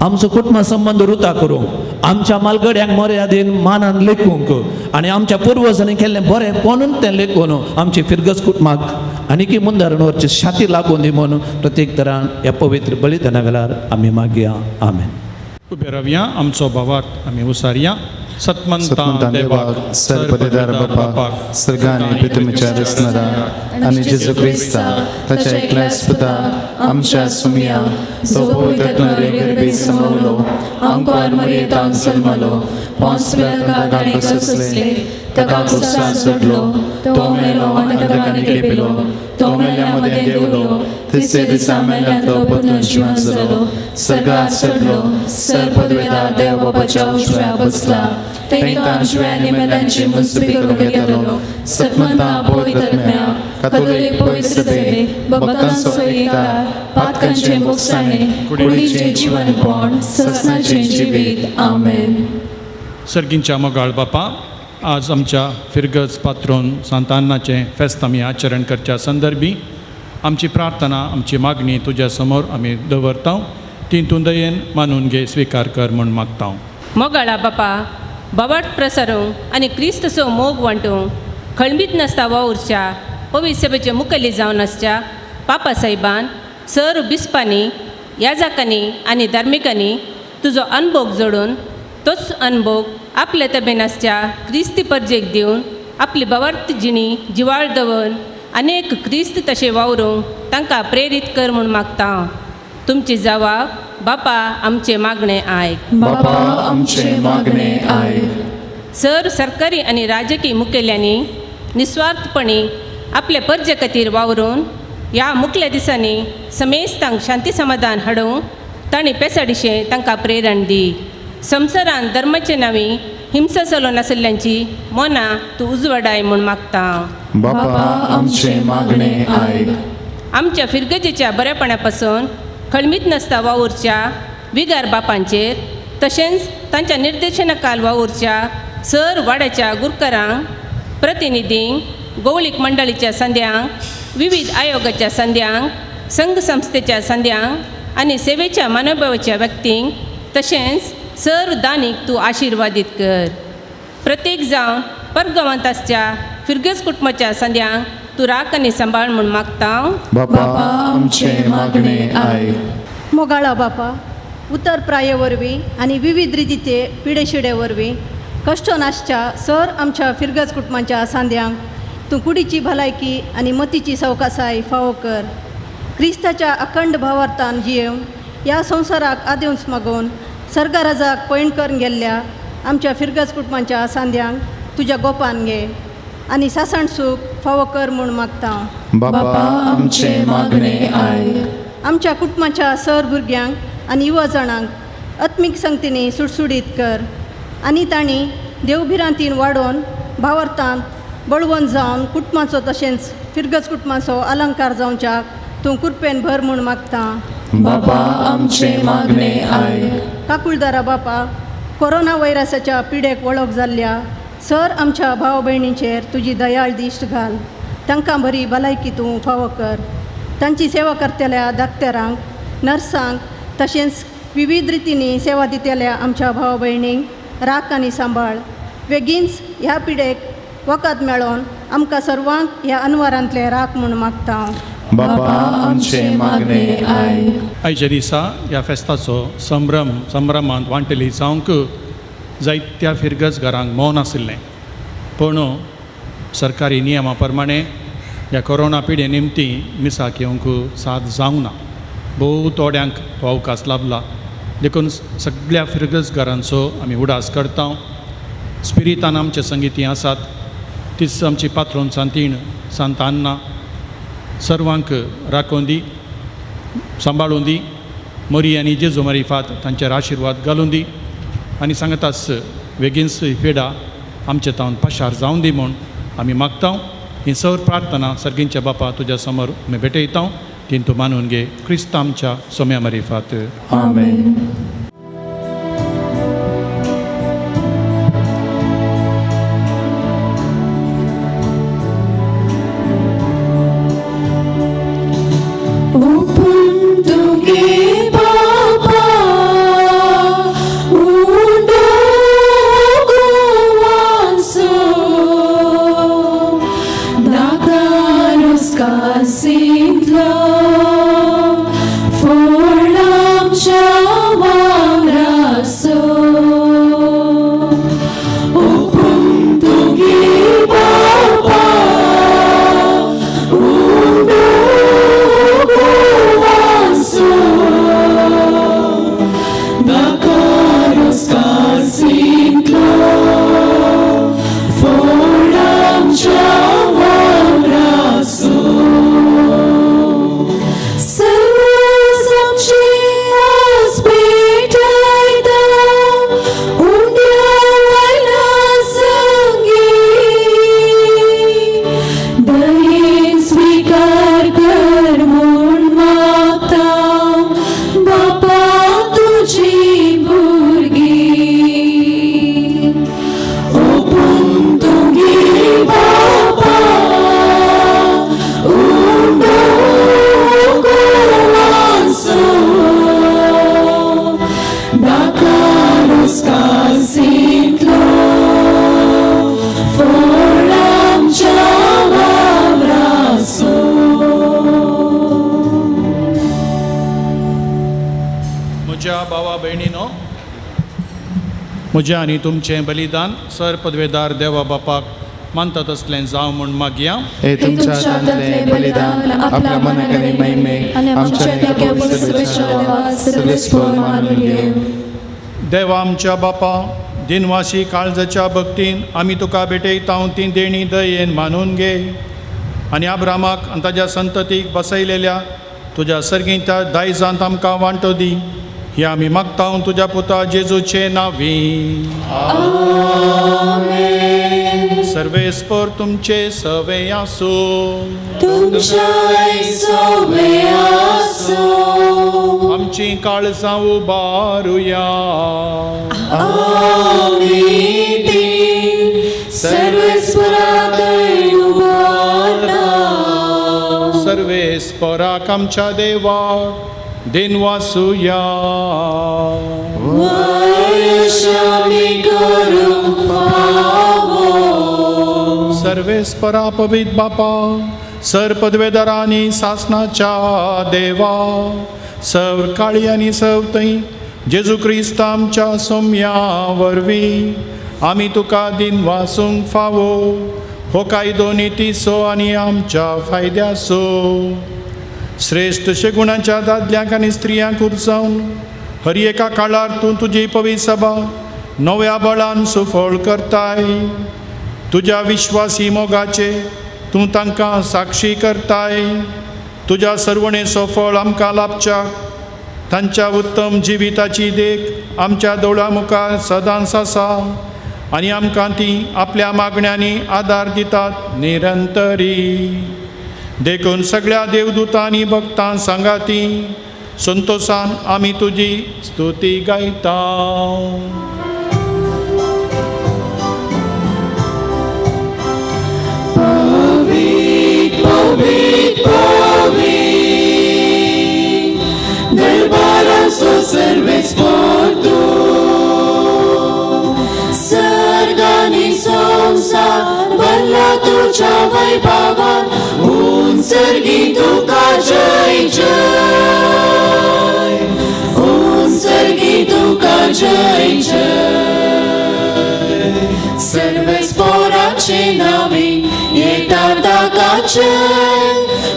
आमचो कुटुंब संबंद रुता करूंक, आमच्या मालगड्यांक मर्यादेन मानान लेखूंक आनी आमच्या पुर्वजांनी केल्लें बरें पणून तें लेखून आमची फिरगज कुटुंबाक आनीकी मुंदारण व्हरची शाती लागून दी म्हणून प्रत्येक तरान ह्या पवित्र बलिदाना वेळार आमी मागया. आमेन. उबे रावया, आमचो भावार्थ आमी उसारया. सतमंता देवाक सरपदेदार बापाक सर्गानी पृथ्वीच्या रचणारा आनी जेजू क्रिस्ता ताच्या एकल्याच पुताक आमच्या सुमया तो पवित्र गर्भे समावलो, आंकवार मरियेंत जल्मलो, पोंस पिलाताक सोंसले, ताका क्रुसार चडलो, तो मेलो आनी ताका लिपिलो, तो मेल्या मदें देंवलो, तिसरे दिसा मेल्यांतलो परतून जिवन जालो, सर्गार चडलो, सरपदवेदार देव बापाच्या उजव्या बसला, तेंकां जिव्यांनी मेल्यांची मुन्सुबी करूंक येतलो. सतमंता पवित्र आत्म्या, कातोलीक पवित्र सभे, भक्तांचो एकचार, पातकांचें मोगसाणें, कुडीचें जिवनपण, ससनाचें जिवीत. आमेन. सर्गींच्या मोगाळ बापा, आज आमच्या फिरगज पात्रोन सांतानाचें फेस्त आमी आचरण करच्या संदर्भी आमची प्रार्थना, आमची मागणी तुज्या समोर आमी दवरता, ती तूं दयेन मानून घे, स्विकार कर म्हूण मागता. मोगाळा बापा, बाबाट प्रसारूंक आनी क्रिस्तचो मोग वांटूंक खळबीत नासता वावुरच्या पवित्र सभेचे मुखेली जावन आसच्या पापा साहेबान, सर बिस्पांनी, याजाकांनी आनी धार्मिकांनी तुजो अनभोग जोडून तोच अनभोग आपले तबेन आसच्या क्रिस्ती परजेक दिवन आपली बावार्थ जिणी जिवाळ दवरून अनेक क्रिस्त तशें वावरूंक तांकां प्रेरीत कर म्हूण मागता. तुमची जवाब बापा आमचें मागणें आयक. बापा आमचें मागणें आयक. सर सरकारी आनी राजकीय मुखेल्यांनी निस्वार्थपणी आपले परजे खातीर वावरून ह्या मुखल्या दिसांनी समेस्तांक शांती समाधान हाडूंक तांणी पेसाडिशें तांकां प्रेरण दी. संवसारान धर्माचे नांवी हिंसा चलोवन आशिल्ल्यांची मनां तूं उजवाडाय म्हूण मागता. बापा आमचें मागणें आयक. आमच्या फिरगजेच्या बरेपणा पासून खळमीत नासता वावुरच्या विगार बापांचेर तशेंच तांच्या निर्देशनाखाल वावुरच्या सर वाड्याच्या गुरकरांक, प्रतिनिधींक, गौळीक मंडळीच्या संद्यांक, विविध आयोगाच्या संद्यांक, संघ संस्थेच्या संद्यांक आनी सेवेच्या मनोभावाच्या व्यक्तींक तशेंच सर दानीक तूं आशिर्वादीत कर. प्रत्येक जावन परगांवांत आसच्या फिरगज कुटुंबाच्या संद्यांक तूं राख आनी सांबाळ म्हूण मागता. बापा आमचें मागणें आयक. मोगाळा बापा, उतर प्राये वरवीं आनी विविध रितीचे पिडेशिडे वरवीं कश्टोन आसच्या सर आमच्या फिरगज कुटुंबाच्या सांद्यांक तूं कुडीची भलायकी आनी मतीची सवकासाय फावो कर. क्रिस्ताच्या अखंड भावार्थान जियेवन ह्या संवसाराक आदेवस मागोवन सर्गाराजाक पयण करून गेल्ल्या आमच्या फिरगज कुटुंबाच्या सांद्यांक तुज्या गोपान घे आनी सासण सूख फावो कर म्हूण मागता. बापा आमचें मागणें आयक. आमच्या कुटुंबाच्या सर भुरग्यांक आनी युवा जाणांक आत्मीक संगतींनी सुडसुडीत कर आनी तांणी देवभिरांतीन वाडोवन भावार्थान बळवंत जावन कुटुंबाचो तशेंच फिरगज कुटुंबाचो अलंकार जावच्याक तूं कृपेन भर म्हूण मागता. बापा आमचें मागणें आयक. काकुळदारा बापा, कोरोना व्हायरसाच्या पिडेक वळख जाल्ल्या सर आमच्या भाव भयणींचेर तुजी दयाळ दिश्ट घाल. तांकां बरी भलायकी तूं फावो कर. तांची सेवा करतल्या दाक्तरांक, नर्सांक तशेंच विविध रितींनी सेवा दितल्या आमच्या भाव भयणींक राख आनी सांबाळ. बेगीनच ह्या पिडेक वखद मेळोवन आमकां सर्वांक ह्या अनवरांतले राख म्हूण मागता. बापा आमचें मागणें आयक. आयच्या दिसा ह्या फेस्ताचो संभ्रम संभ्रमांत वांटेली जावंक जायत्या फिरगज घरांक मौन आशिल्लें, पूण सरकारी नियमा प्रमाणे ह्या कोरोना पिडे निमती मिसाक येवंक साथ जावंक ना. भोव थोड्यांक हो अवकाश लाभला, देखून सगळ्या फिरगज घरांचो आमी उडास करता. स्पिरितान आमचे संगिती आसात, तीच आमची पात्रोन सांतीण सांतान्ना सर्वांक राखून दी, सांबाळून दी. मोरी आनी जेजू मारिफात तांचेर आशिर्वाद घालून दी आनी सांगताच बेगीनच ही पिडा आमचे तावन पाशार जावन दी म्हूण आमी मागता. ही सर प्रार्थना सर्गींच्या बापा तुज्या समोर आमी भेटयता, ती तूं मानून घे क्रिस्त आमच्या सोम्या मारिफात. आमेन. म्हजें आनी तुमचें बलिदान सर पदवेदार देवा बापाक मानता तसलें जावं म्हूण मागया. हे तुमच्या हातांतलें बलिदान आपल्या मनाक आनी महिमेक आमच्या एका पवित्र सर्वेस्पर मानून घेवं. देवा आमच्या बापा, दिनवासी काळजाच्या भक्तीन आमी तुका भेटयता ती देणी दयेन मानून घे आनी आब्रामाक आनी ताज्या संततीक बसयलेल्या तुज्या सर्गींच्या दायजांत आमकां वांटो दी. हे आमी मागता तुज्या पुता जेजूचे नांवी. सर्वेस्पर तुमचे सवे आसूं. तुमच्याय सवे आसूं. आमची काळजां उबारुया. आमी ती सर्वेस्पराकय उबारता. सर्वेस्पराक आमच्या देवाक दिनवासुया. वयशामी करूंक फावो. सर्वेस्परा पवित्र बापा, सर पदवेदारांनी सासनाच्या देवा, सर काळी आनी सवतय जेजू क्रिस्त आमच्या सोम्या वरवीं आमी तुका दिनवासूंक फावो. हो कायदो नितीचो आनी आमच्या फायद्याचो. श्रेश्ठ शेगुणाच्या दादल्यांक आनी स्त्रियांक उपजावन हर एका काळार तूं तुजी पवित्र सभा नव्या बळान सुफळ करताय. तुज्या विश्वासी मोगाचे तूं तांकां साक्षी करताय. तुज्या सर्वणेचो फळ आमकां लाभच्या तांच्या उत्तम जिविताची देख आमच्या दोळ्या मुखार सदांच आसा आनी आमकां ती आपल्या मागण्यांनी आदार दितात निरंतरी. देखून सगळ्या देवदूतांनी भक्तां सांगाती संतोषान आमी तुजी स्तुती गायता. पवित्र पवित्र पवित्र दरबाराचो सर्वेस्पर तूं. सर्गानी संवसार भरला तुज्या वैभवान. उंचर्गी तुका जय जय. उंचर्गी तुका जय जय. सर्वेस्पराचे नांवी येता ताका जय.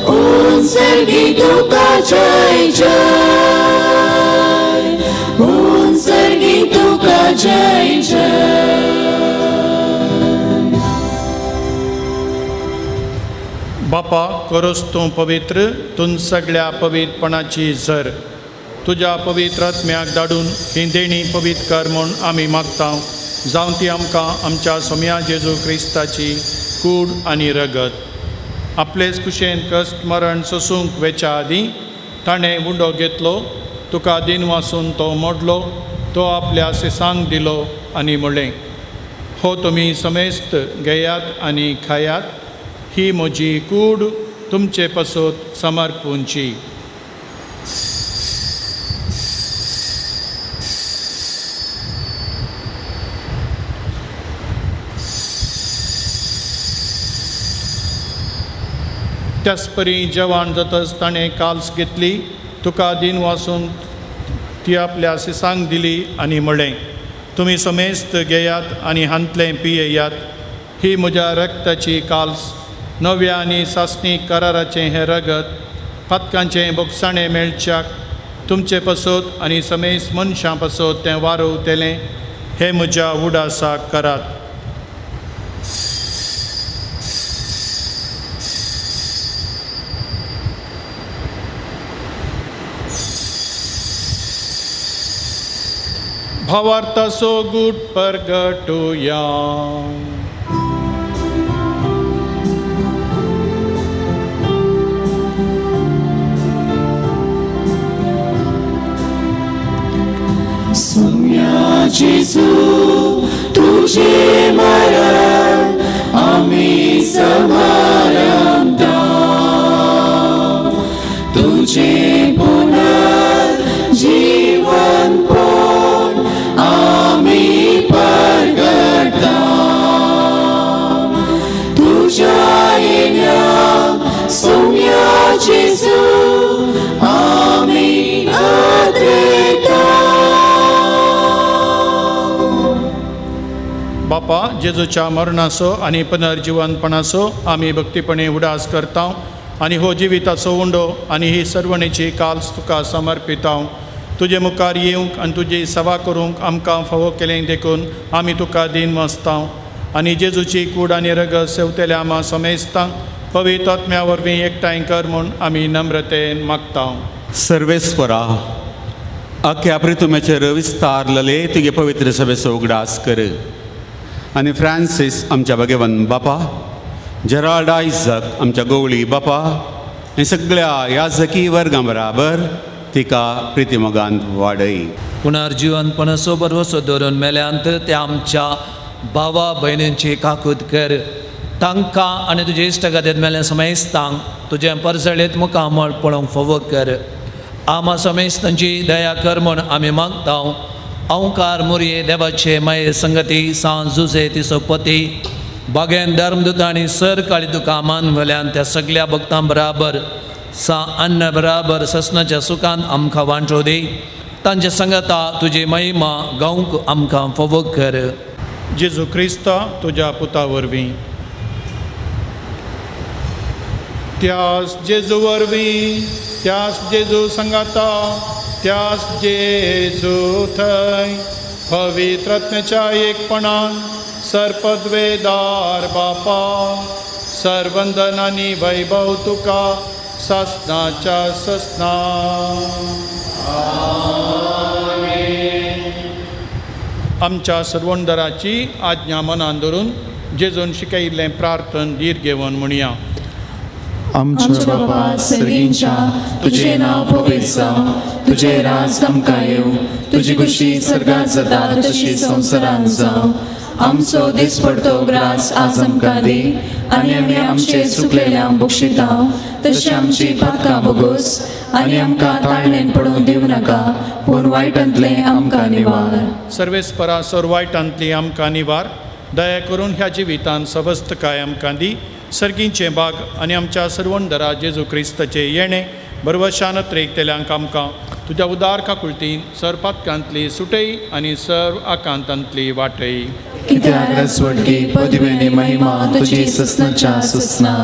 उंचर्गी तुका जय जय. उंचर्गी तुका जय जय. बापा, करोस तूं पवित्र तूं सगळ्या पवित्रपणाची झर. तुज्या पवित्र आत्म्याक धाडून ही देणी पवित्र कर म्हूण आमी मागता. जावं ती आमकां आमच्या सोम्या जेजू क्रिस्ताची कूड आनी रगत. आपलेच कुशेन कश्ट मरण सोसूंक वेच्या आदीं ताणें उंडो घेतलो, तुका दिनवासून तो मोडलो, तो आपल्या सिसांक दिलो आनी म्हणलें, हो तुमी समेस्त घेयात आनी खायात, ही म्हजी कूड तुमचे पासत समर्पूंची. त्याचपरी जेवण जातच ताणें काल्स घेतली, तुका दिनवासून ती आपल्या सिसांक दिली आनी म्हणलें, तुमी समेस्त घेयात आनी हांतलें पियेयात, ही म्हज्या रक्ताची काल्स, नव्या आनी सासणी कराराचें हें रगत, पातकांचें बोगसाणें मेळच्याक तुमचे पासत आनी समेस्त मनशां पासत तें वारोवतलें. हें म्हज्या उडासाक करात. भावार्थाचो गूट परगटुया. सुम्या जेजू तुझे मरण आमी समारंभता. तुझे पुनर्जीवन पण आमी परगटता. तुझ्या येण्या सुम्या जेजू आमी आदरता. बापा, जेजूच्या मरणाचो आनी पुनर्जिवनपणाचो आमी भक्तीपणे उडास करता आनी हो जिविताचो उंडो आनी ही सर्वणेची काल्स तुका समर्पिता. तुजे मुखार येवंक आनी तुजी सेवा करूंक आमकां फावो केलें देखून आमी तुका दीन मसता आनी जेजूची कूड आनी रगत सेवतेल्या आमा समेस्तांक पवित्र आत्म्या वरवीं एकठांय कर म्हूण आमी नम्रतेन मागता. सर्वेस्परा, अख्या प्रितुमेचेर विस्तारलेले तुगे पवित्र सभेचो उगडास कर आनी फ्रांसीस आमच्या भगवान बापा, जेराल्ड आयझक आमच्या गोवळी बापा आनी सगळ्या याजकी वर्गां बराबर तिका प्रितिमोगान वाडय. पुनर्जिवनपणाचो भरवसो धरून मेल्यांत त्या आमच्या भावा भयणींची काकूत कर. तांकां आनी तुजे इश्टगादेत मेल्ल्या समेस्तांक तुजें परजळीत मुखामळ पळोवंक फावो कर. आमा समेस्तांची दया कर म्हूण आमी मागता. अंकार मुरये देवाचे माये संगती सांज जुजे तिचो पती बागेन धर्मदूत आनी सर काळी तुका मान वेल्यान त्या सगळ्या भक्तां बराबर सा अन्न बराबर ससनाच्या सुखान आमकां वांटो दी. तांचे संगता तुजी महिमा गावंक आमकां फावो कर. जेजू क्रिस्ता तुज्या पुता वरवीं, त्यास जेजू वरवीं, त्यास जेजू संगाता, त्यास जेजू थंय पवित्र आत्म्याच्या एकपणान सर्पद्वेदार बापा, सर्वंदन आनी वैभव तुका ससनाच्या ससना. आमच्या सर्वंदराची आज्ञा मनान धरून जेजून शिकयिल्लें प्रार्थन धीर घेवन म्हणया. आमच्या बापा सर्गींच्या, तुजें नांव पवित्र जावं, तुजें राज आमकां येवं, तुजी खुशी सर्गात जाता तशी संवसारांत जावं. आमचो दिसपडतो ग्रास आज आमकां दी आनी आमी आमचे चुकलेल्यांक बक्षिता तशी आमची पातकां भोगोस आनी आमकां ताळणेन पडूंक दिवं नाका, पूण वायटांतलें आमकां निवार. सर्वेस्परा सर वायटांतली आमकां निवार. दया करून ह्या जिवितान सवस्तकाय आमकां दी. सर्गींचे बाग आनी आमच्या सर्वंदरा जेजू क्रिस्ताचे येणें बरवशान त्रेकतेल्यांक आमकां तुज्या उदार काकुळतीन सर पातकांतली सुटय आनी सर्व आकांतांतली वाटय. कित्याक रसवटकी पदवी आनी महिमा तुजी ससनाच्या ससना.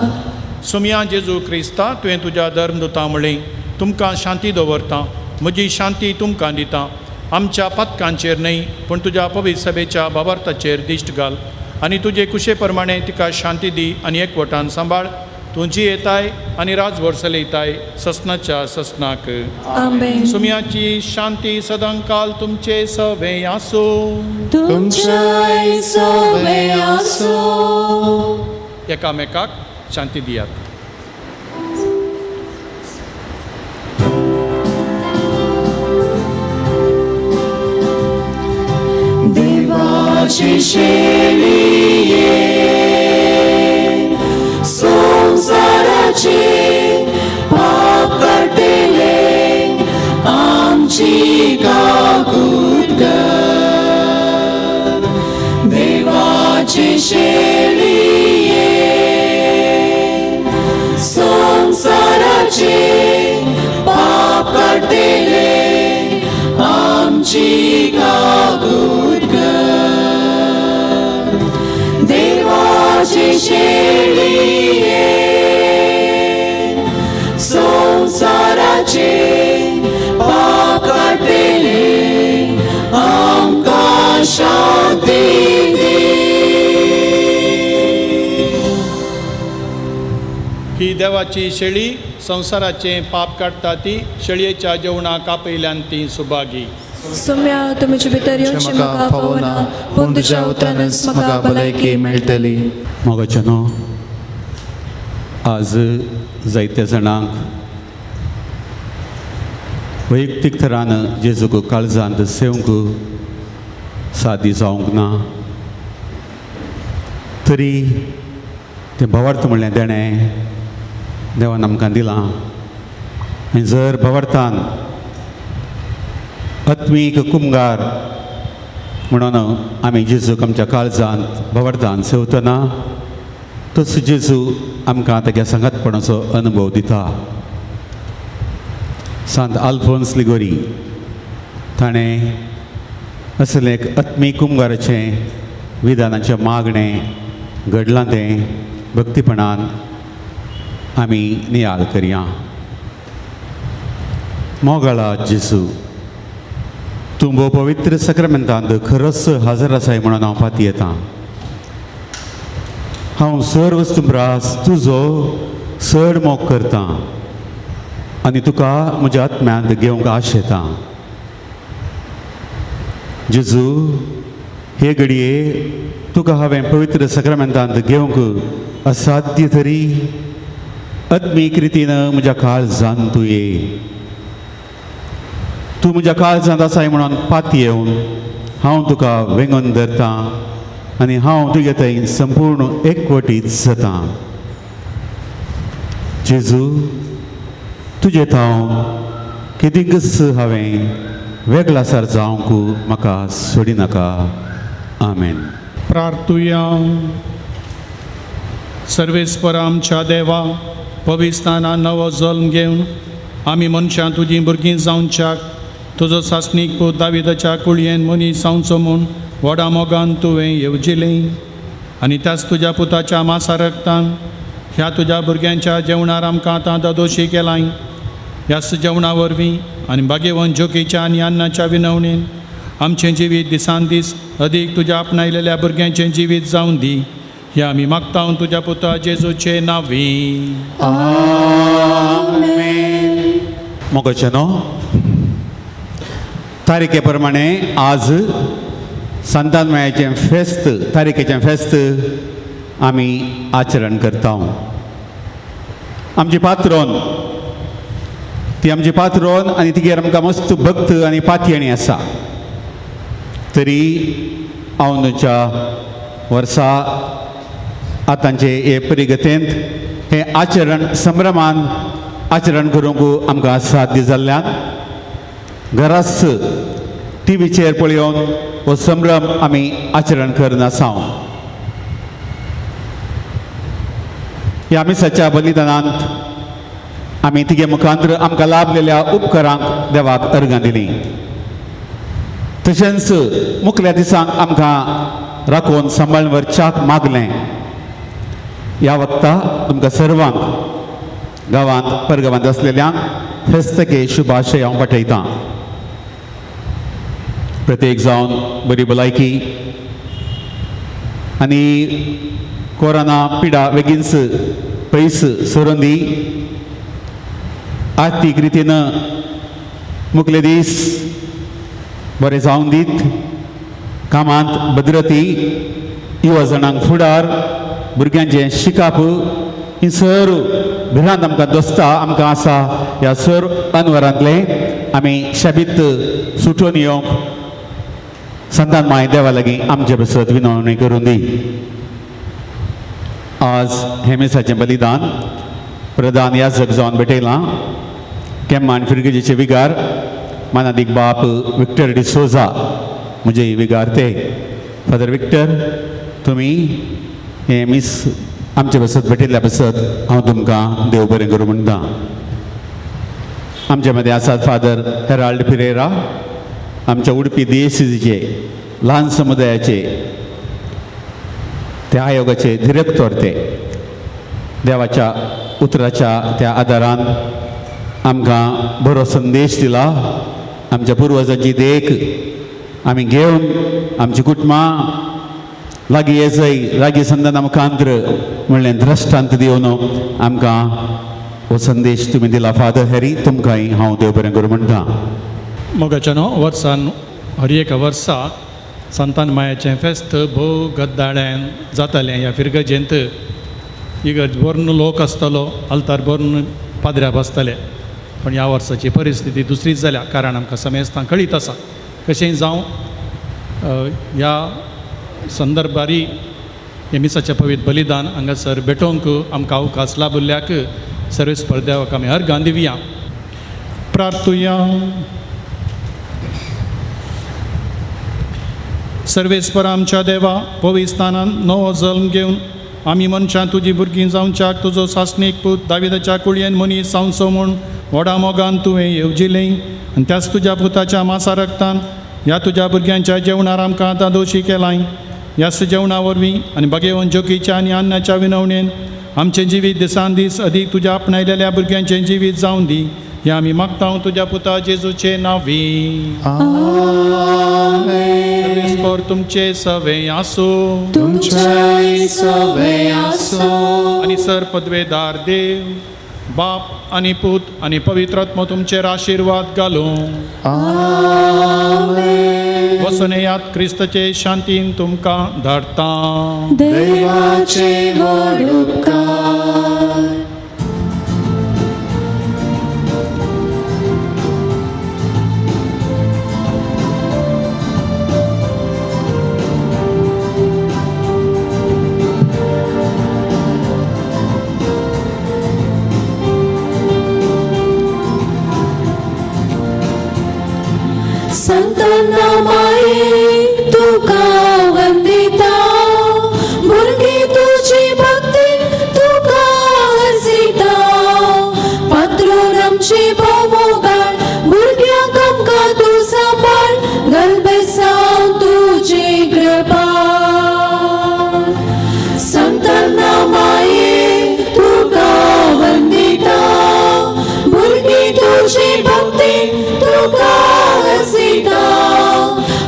सुमया जेजू क्रिस्ता, तुवें तुज्या धर्मदुता म्हणलें, तुमकां शांती दवरता, म्हजी शांती तुमकां दिता. आमच्या पातकांचेर न्हय पूण तुज्या पवित्र सभेच्या बाबार्थाचेर दिश्ट घाल आनी तुजे कुशे प्रमाणे तिका शांती दी आनी एकवटान सांबाळ. तूं जी येताय आनी राजभर चलयताय ससनाच्या ससनाक. आमेन. सुमयाची शांती सदांकाल तुमचे सवे आसूं. तुमच्याय सवे आसूं. एकामेकाक शांती दियात. देवाची शेळये संवसाराचे पाप काडटले आमची काकूत कर. देवाची शेळये संवसाराचे पाप काडटले आमची काकूत कर. देवाची शेळये संवसाराचे पाप काडटले आमकां शांती दी. ही देवाची शेळी संवसाराचें पाप काडटा ती शेळयेच्या जेवणाक आपयल्यान ती सुभागी. सुम्या तुमचे भितर येवचें म्हाका फावना, पूण तुज्या उतरानच म्हाका भलायकी मेळटली. मोगाचें न्हू, आज जायत्या जाणांक वैयक्तीक थरान जेजूक काळजांत सेवंक सादी जावंक ना, तरी तें भावार्थ म्हणलें देणें देवान आमकां दिलां. आनी जर भावार्थान आत्मीक कुमगार म्हणून आमी जेजूक आमच्या काळजांत भावार्थान सेवतना तसो जेजू आमकां तेज्या सांगातपणाचो अनुभव दिता. सांत आल्फोन्स लिगोरी ताणें असलें एक आत्मीक कुमगाराचें विधानाचें मागणें घडलां तें भक्तीपणान आमी नियाळ करया. मोगाळा जेजू, तूं भोव पवित्र सक्रमेंतांत खरोच हजर आसाय म्हणून हांव पातयेतां. हांव सर वस्तू प्रास तुजो चड मोग करतां आनी तुका म्हज्या आत्म्यांत घेवंक आशेतां. जेजू, हे घडये तुका हांवें पवित्र सक्रमेंतांत घेवंक असाध्य तरी आत्मीक रितीन म्हज्या काळजान तूं ये. तूं म्हज्या काळजांत आसाय म्हणून पातयेवन हांव तुका वेंगोवन धरतां आनी हांव तुगे थंय संपूर्ण एकवटीत जातां. जेजू, तुजे थावन कितेंकच हांवें वेगळासार जावंक म्हाका सोडिनाका. आमेन. प्रार्थुया. सर्वेस्पर आमच्या देवा, पविस्ताना नवो जल्म घेवन आमी मनशां तुजीं भुरगीं जावच्याक तुजो सासणीक पूत दाविदाच्या कुळयेन मनीस जावचो म्हूण व्हडा मोगान तुवें येवजिलें आनी त्याच तुज्या पुताच्या मासा रक्तान ह्या तुज्या भुरग्यांच्या जेवणार आमकां आतां दादोशी केलाय. ह्याच जेवणा वरवीं आनी भाग्यवंत जोकीच्या आनी अन्नाच्या विनवणेन आमचें जिवीत दिसान दीस अदीक तुज्या आपणायलेल्या भुरग्यांचें जिवीत जावन दी. ह्या आमी मागता तुज्या पुता जेजूचे नांवी. मोगाचें न्हू तारीखे प्रमाणे आज सांतान मायाचें फेस्त, तारीखेचें फेस्त आमी आचरण करता. आमची पात्रोन ती आमची पात्रोन आनी तिगेर आमकां मस्त भक्त आनी पातयेणी आसा. तरी अंदूच्या वर्सा आतांचे हे परिगतेंत हें आचरण संभ्रमान आचरण करूंक आमकां साध्य जाल्ल्यान घराच टिवीचेर पळोवन हो संभ्रम आमी आचरण करनासा. ह्या मिसाच्या बलिदानांत आमी तिगे मुखांतर आमकां लाभलेल्या उपकरांक देवाक अर्गां दिली. तशेंच मुखल्या दिसांक आमकां राखून सांबाळून व्हरच्याक मागलें. ह्या वक्ता तुमकां सर्वांक गांवांत परगांवांत आसलेल्यांक फेस्तके शुभाशय हांव पाठयतां. प्रत्येक जावन बरी भलायकी आनी कोरोना पिडा बेगीनच पयस सरून दी. आर्थीक रितीन मुखले दीस बरें जावन दीत. कामांत भद्रती, युवा जाणांक फुडार, भुरग्यांचें शिकाप ही सर भिरांत आमकां दोसता आमकां आसा. ह्या सर अनवरांतलें आमी शबीत सुटून येवंक संतान माय देवा लागीं आमचे बसत विनवणी करून दी. आज हें मिसाचें बलिदान प्रधान याजक जावन भेटयलां केम्मान फिरगजेचे विगार मानादीक बाप विक्टर डिसोजा म्हजे विगार ते. फादर विक्टर, तुमी हें मीस आमचे बसत भेटिल्ल्या बसत हांव तुमकां देव बरें करूं म्हणटा. आमचे मदें आसात फादर हेराल्ड पिरेरा, आमच्या उडपी दियेसीचे ल्हान समुदायाचे त्या आयोगाचे डिरेक्टर ते. देवाच्या उतराच्या त्या आदारान आमकां बरो संदेश दिला. आमच्या पुर्वजांची देख आमी घेवन आमची कुटुंबां लागीं येजय लागीं संदाना मुखांत्र म्हणलें द्रश्टांत दिवन आमकां हो संदेश तुमी दिला. फादर हॅरी, तुमकांय हांव देव बरें करूं म्हणटा. मोगाच्या न्हू वर्सान हर एका वर्सा सांतान मायाचें फेस्त भोव गद्दाळ्यान जातालें. ह्या फिरगजेंत इगर्ज भरून लोक आसतलो, आल्तार भरून पाद्र्या बसतले. पण ह्या वर्साची परिस्थिती दुसरीच जाल्या कारण आमकां समेस्तांक कळीत आसा. कशेंय जावं ह्या संदर्भारी हे मिसाचें पवित्र बलिदान हांगासर भेटोवंक आमकां अवकाश लाभिल्ल्याक सर्वेस्पर देवाक आमी अर्गां दिवया. प्रार्थुया. सर्वेस्पर आमच्या देवा, पविस्थानान नवो जल्म घेवन आमी मनशां तुजी भुरगीं जावच्याक तुजो सासणीक पूत दाविदाच्या कुळयेन मनीस जावचो म्हूण व्हडा मोगान तुवें येवजिलें आनी त्याच तुज्या पुताच्या मासा रक्तान ह्या तुज्या भुरग्यांच्या जेवणार आमकां आतां दोशी केलाय. ह्याच जेवणा वरवीं आनी बगेवन जोकीच्या आनी अन्नाच्या विनवणेन आमचें जिवीत दिसान दीस अदीक तुज्या आपणायलेल्या भुरग्यांचें जिवीत जावन दी. ह्या आमी मागता तुज्या पुता जेजूचे नांवी. परमेश्वर तुमचे सवे आसूं. तुमच्याय सवे आसूं. आनी सर पदवेदार देव बाप आनी पूत आनी पवित्र आत्मो तुमचेर आशिर्वाद घालूं. वचून येयात, क्रिस्तचे शांतीन तुमकां धाडटा. देवाचे व्हड उपकार. संताना माये तुका वंदिता, भुरगीं तुजी भक्ती तुका हसिता, पात्रून आमची भोवमोगाळ भुरग्यांक आमकां तूं सांबाळ, गलबेसांव तुजी कृपा. संताना माये तुका वंदिता, भुरगीं तुजी भक्ती तुका हसिता,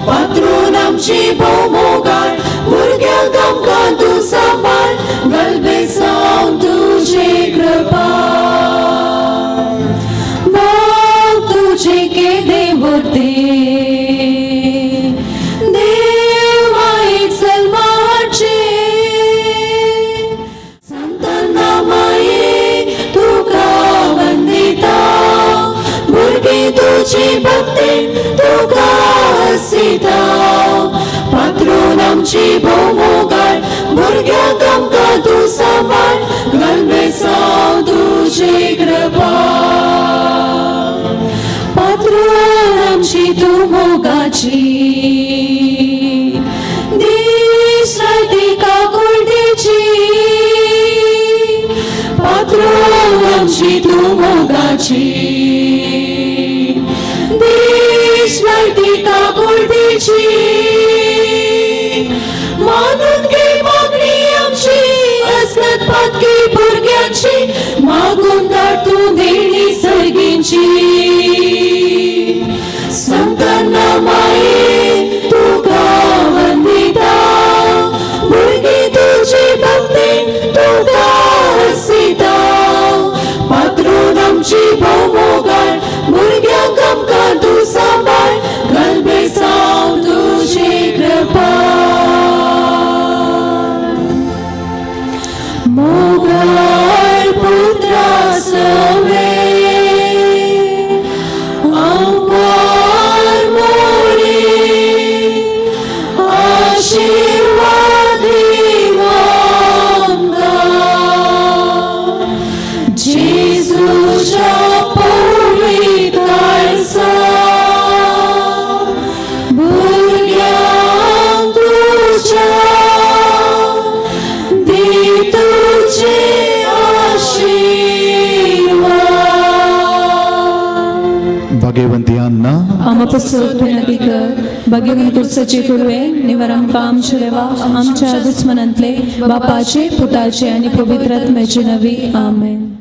पात्रून आमची भोवमोगाळ भुरग्यांक आमकां तूं सांबाळ, गलबेसांव तुजी कृपा. मोग तुजे केदे व्हडते देवा एक सलमाचे, संताना माये तुका वंदिता, भुरगीं तुजी भक्ती तुका हसिता, पात्रून आमची भोवमोगाळ भुरग्यांक आमकां तूं सांबाळ, गलबेसांव तुजी कृपा. पात्रून आमची तूं मोगाची दीस राती काकुळटेची, पात्रून आमची तूं मोगाची दीस राती काकुळटेची, मानून घे मागणी आमची असलत पातकी भुरग्यांची, मागून धाड तूं देणी सर्गींची. संताना माये तुका वंदिता, भुरगीं तुजी भक्ती तुका हसिता, पात्रून आमची भोवमोगाळ भुरग्यांक आमकां तूं सांबाळ, गलबेसांव तुजी कृपा. मोगाळ पुत्रा सवे आंवार मोरी आशिर्वाद आमकां, जेजूच्या पवित्र काळजा भुरग्यांक तुज्या दी तुजे आशिर्वाद. भाग्यवंती अन्ना आमा पसत विनंती कर भगिनी तुळसाचे कुरवे निवर आमकां आमच्या देवा आमच्या दुस्मनांतले बापाचे पुताचे आनी पवित्र आत्म्याचे नवी. आमेन.